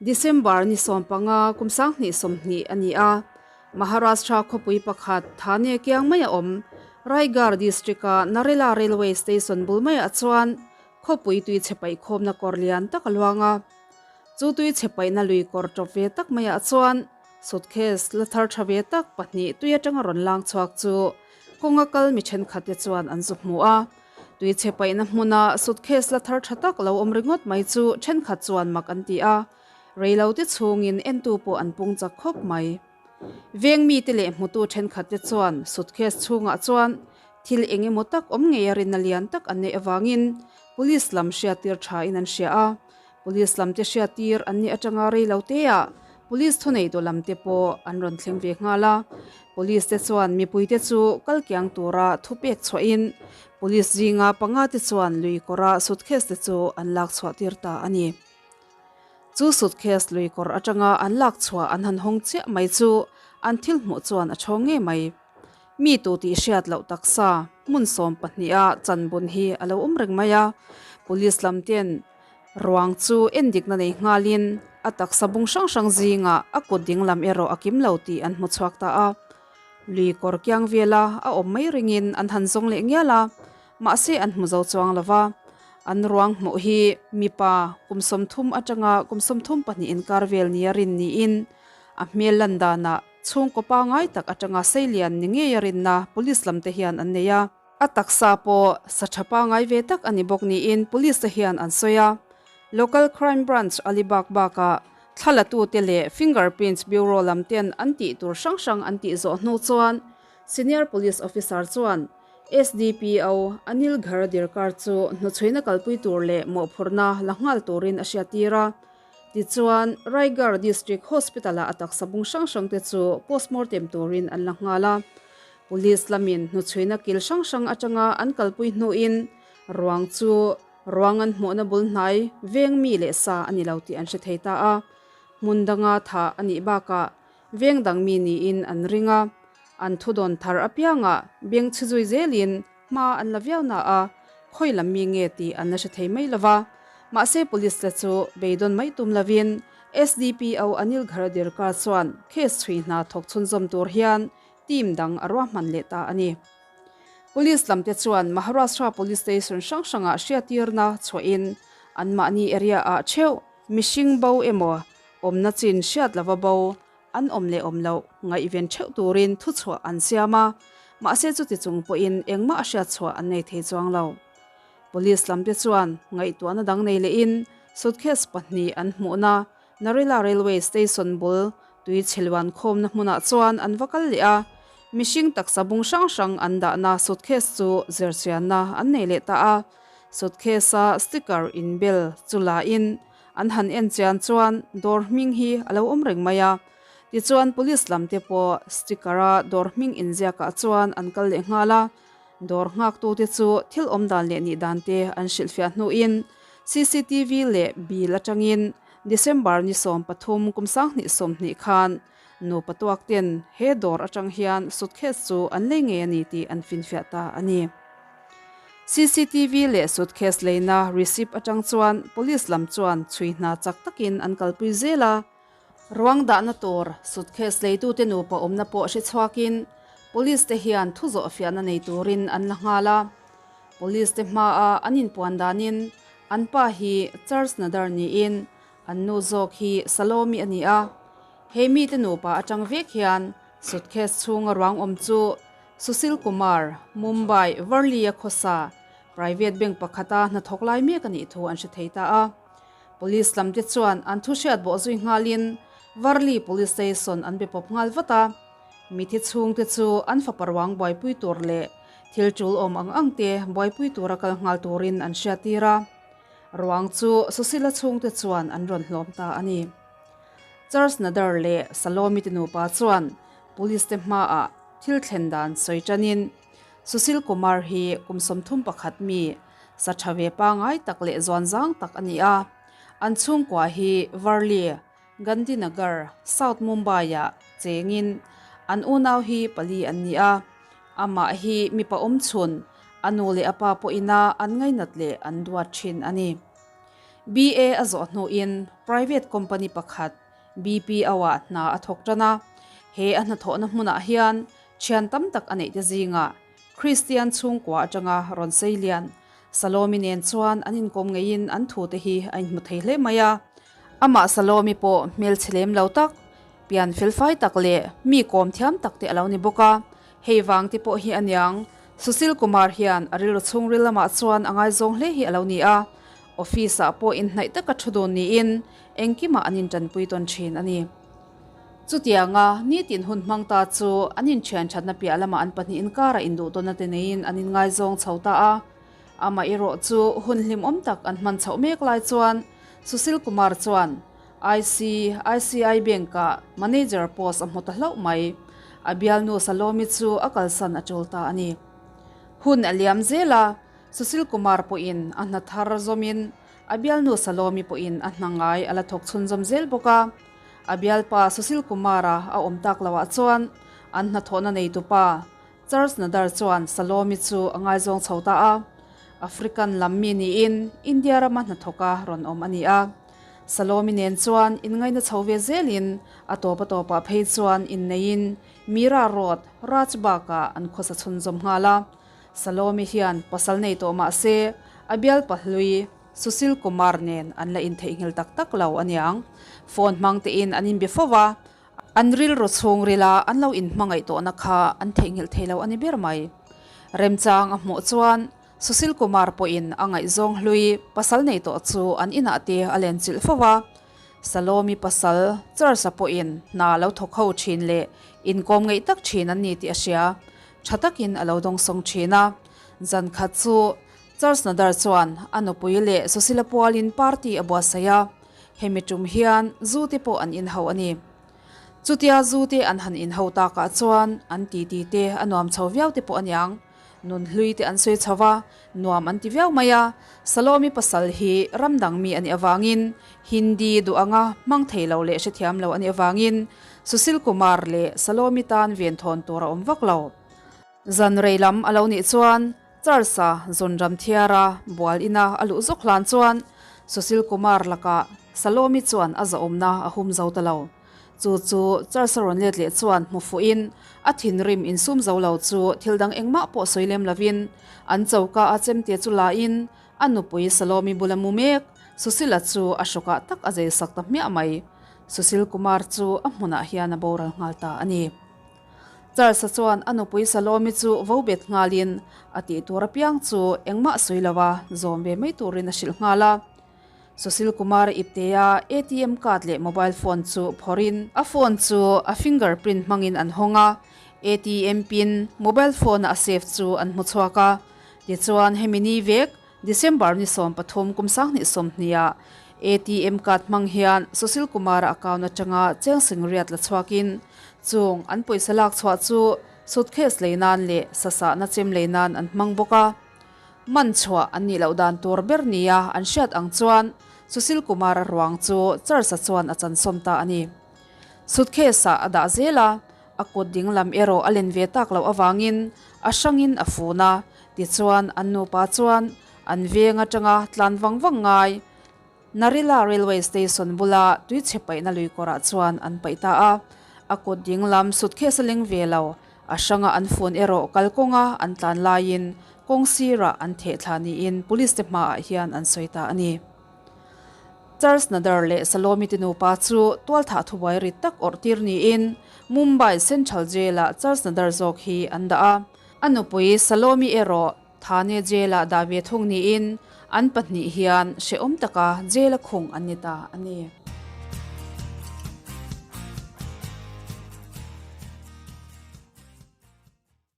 December ni 15 kum 2020 a ni a, Maharashtra khawpui pakhat Thane kiang mai a awm Raigarh district-a Narela railway station bul maiah chuan khawpui tui chhe paihkhawmna kawr lian tak a luang a. Chu tui chhe paihna lui kawr tawp ve tak maiah chuan suitcase la thar tha ve tak pahnih tui atanga rawn lang chhuak chu kawnga kal mi thenkhatte chuan an zu hmu a. Tui chhe paihna hmuna suitcase la thar tha tak lo awm ringawt mai chu thenkhat chuan mak an ti a, reilote chhungin entu pawh an pung chak khawp mai. Veng mite leh hmutu thenkhatte chuan suitcase chhungah chuan thil eng emaw tak awm ngei a rinna lian tak an neih avangin police lam hriattir thain an hria a. Police lamte hriattir an nih atanga reiloteah police thuneitu lamte pawh an rawn thleng ve nghal a. Police te chuan mipuite chu kal kiang tura thupek chhuahin police zinga panga te chuan lui kawra suitcase te chu an lak chhuah tir ta a ni. Chu suitcase lui kawr atanga an lak chhuah an han hawng chiah mai chu an thil hmuh chuan a chhawng ngei mai. Mi tu tih hriat loh taksa hmun 12 a chanbun hi a lo awm reng mai a. Police lam ten ruang chu endikna nei nghalin a taksa bung hrang hrang zingah a kut ding lam erawh a kim lo tih an hmu chhuak ta a. Lui kawr kiang vela a awm mai ringin an han zawng leh ngial a. Mahse an hmu zo chuang lo va, an ruang hmuh hi mipa kum 30 atanga kum 32 inkar vel nia rin niin a hmel lan danah chhungkaw pangai tak atanga seilian ni ngei a rinna police lam te hian an nei a. A taksa pawh sa tha pangai ve tak a ni bawk niin police te hian an sawi a. Local Crime Branch Alibag bakah thlalatute leh Fingerprints Bureau lam ten an tih tur hrang hrang an tih zawh hnu chuan Senior Police Officer chuan SDPO Anil Garadirkar chu hnuchhuina kalpui tur leh mawhphurhna la nghal turin a hriattir a. Tichuan, Raigarh District Hospital-ah a taksa bung hrang hrangte chu postmortem turin an la nghal a. Police lamin hnuchhuina kil hrang hrang atanga an kalpui hnuin ruang chu ruang an hmuhna bul hnai veng mi leh sa a ni lo tih an hre thei ta a. Hmun danga thah a nih bakah Veng dang mi niin an ring a, an thudawn thar apiangah beng chhi zui zelin hma an la viau na a, khawi lam mi nge tih an la hre thei mai lo va. Mahse police te chu beidawn mai tum lovin SDPO Anil Garadirkar chuan case chhui hna thawk chhunzawm tur hian team dang a ruahman leh ta a ni. Police lam te chuan Maharashtra Police Station hrang hrangah hriatirna chhuahin anmahni area ah theuh Mihring bo emaw awmna chin hriat lova bo an awm leh awm loh ngaihven theuh turin thuchhuah an siam a, mahse chuti chung pawhin engmah a hriatchhuah an nei thei chuang lo. Police lamte chuan ngaihtuahna dang nei lehin suitcase pahnih an hmuhna Narela Railway Station bul tui chhe luan khawmna hmunah chuan an va kal leh a, mihring taksa bung hrang hrang an dahna suitcase chu zirchianna an nei leh ta a. Suitcase-a sticker inbel chu la in an han en chian chuan dawr hming hi a lo awm reng mai a. Tichuan police lam te pawh sticker-a dawr hming inziakah chuan an kal leh nghal a. Dawr nghaktute chu thil awm dan leh nih dan te an hrilhfiah hnuin CCTV leh bill atangin December ni 13 kum 2020 khan nupa tuak ten he dawr atang hian suitcase chu an lei ngei a ni tih an finfiah ta a ni. CCTV leh suitcase leina receipt atang chuan police lam chuan chhui hna chak takin an kalpui zel a. Ruang dahna tur suitcase leitute nupa awmna pawh hre chhuakin police te hian thu zawh fiahna nei turin an la nghal a. Police te hmaa an inpuan danin an pa hi Charles Nadar niin an nu zawk hi Salomi a ni a. He mite nupa atang vek hian suitcase chhunga ruang awm chu Sushil Kumar, Mumbai, Worli-a khawsa private bank pakhata hnathawk lai mek a nih thu an hre thei ta a. Police lam te chuan an thu hriat bawh zui nghalin Worli Police Station an be pawp nghal vat a. Mithi chhungte chu an fapa ruang buaipui tur leh thil tul awm ang ang te buaipui tura kal nghal turin an hriattir a. Ruang chu Sushila chhungte chuan an rawn hlawm ta a ni. Charles Nadar leh Salomi te nupa chuan Police te hmaah thil thlen dan sawi tanin Sushil Kumar hi kum 31 mi sa tha ve pangai tak leh zuan zang tak a ni a. An chhungkua hi Worli, Gandhinagar, South Mumbai-ah chengin an unau hi pali an ni a. Amah hi mipa awm chhun, a nu leh a pa pawhina an ngainat leh an duat thin a ni. BA a zawh hnuin private company pakhat BPO-ah hna a thawk tan a. He a hnathawhna hmunah hian thian tam tak a neihte zingah Kristian chhungkua atanga rawn sei lian Salomi nen chuan an inkawm ngeiin an thute hi a inhmu thei hle mai a. Amah Salomi pawh hmelchhe lem lo tak, pian felfai tak leh mi kawm thiam tak te a lo ni bawk a. Hei vang te pawh hi aniang, Sushil Kumar hian a rilru chhungril lamah chuan a ngaizawng hle hi a lo ni a. Office ah pawh inhnaih taka thu dun niin engkimah an intanpui tawn thin a ni. Chutianga nitin hun hmang ta chu an inthian thatna piah lamah an pahnih inkara induh tawnna te neiin an inngaizawng chho ta a. Amaherawh chu hun hlimawm tak an hman chhoh mek lai chuan Sushil Kumar chuan ICICI Bank-ah manager post a hmu ta hlauh mai. A bialnu Salomi chu a kalsan a tul ta a ni. Hun a liam zel a, Sushil Kumar pawhin a hna thar zawmin a bialnu Salomi pawhin a hna ngai a la thawk chhunzawm zel bawk a. A bialpa Sushil Kumar-a a awm tak loah chuan an hnathawhna neitupa Charles Nadar chuan Salomi chu a ngaizawng chho ta a. African lam mi niin India rama hnathawka rawn awm a ni a. Salomi nen chuan inngaina chho ve zelin a tawp a tawpah phei chuan inneiin Mira Road, Rajbagh-ah an khawsa chhunzawm nghal a. Salomi hian pasal nei tawh mah se a bialpa hlui Sushil Kumar nen an la intheihnghilh tak tak lo aniang. Phone hmang tein an inbe fo va, An rilru chhungrila an lo inhmangaih tawhna kha an theihnghilh thei lo a ni ber mai. Remchang a hmuh chuan Sushil Kumar pawhin a ngaihzawng hlui pasal nei tawh chu an inah te a len chilh fo va. Salomi pasal Charles-a pawhin hna lo thawk ho thin leh inkawm ngeih tak thin an ni tih a hria. Tha takin a lo dawngsawng thin a. Zan khat chu Charles Nadar chuan a nupui leh Sushila pualin party a buatsaih a. Hemi tum hian zu te pawh an inho a ni. Chutia zu te an han inho takah chuan an titi te a nuam chho viau te pawh aniang. Nun hlui te an sawi chho va, nuam an ti viau mai a. Salomi pasal hi ram dang mi a nih avangin Hindi duh anga hmang thei lo leh hrethiam lo a nih avangin Sushil Kumar leh Salomi tan venthawn tur a awm vak lo. Zan rei lam a lo nih chuan Charles-a Zunram Thiara bual ina a luh zawk hlan chuan Sushil Kumar lakah Salomi chuan a zahawmna a hum zo ta lo. Chu chu Charles-a rawn let leh chuan hmu fuhin a thinrim insum zo lo chu thil dang engmah pawh sawi lem lovin an choka a chemte chu lain a nupui Salomi bula mu mek Sushil-a chu a hrawkah tak a zei sak ta hmiah mai. Sushil Kumar chu a hmunah hian a boral nghal ta a ni. Charles-a chuan a nupui Salomi chu vo bet nghalin a tih tur apiang chu engmah sawi lova zawm ve mai turin a hrilh nghal a. Sushil Kumar-a iptea ATM card leh mobile phone chu phawrhin a phone chu a finger print hmangin an hawng a, ATM pin mobile phone-a a save chu an hmu chhuak a. Tichuan hemi ni vek December ni 13 kum 2020-ah ATM card hmang hian Sushil Kumar-a account atanga cheng singriat la chhuakin chung an pawisa lak chhuah chu suitcase lei nan leh sasahna chem lei nan an hmang bawk a. Man chhuah an nih loh dan tur ber nia an hriat ang chuan Sushil Kumar-a ruang chu Charles-a chuan a chansawm ta a ni. Suitcase-ah a dah zel a, A kut ding lam erawh a len ve tak loh avangin a hrangin a fun a, tichuan an nupa chuan an veng atanga tlan vang vang ngai Narila Railway Station bula tuichhe paihna lui kawrah chuan an paih ta a. A kut ding lam suitcase a leng ve lo, a hranga an fun erawh kalkawnga an tlan laiin kawng sirah an theh thla niin police te hmaah hian an sawi ta a ni. Charles Nadar leh Salomi te nupa chu tualthah thubuai rit tak awrh tir niin Mumbai Central Jail-ah Charles Nadar zawk hi an dah a. A nupui Salomi erawh Thane Jail-ah dah ve thung niin an pahnih hian hrehawm taka jail-a khung an ni ta a ni.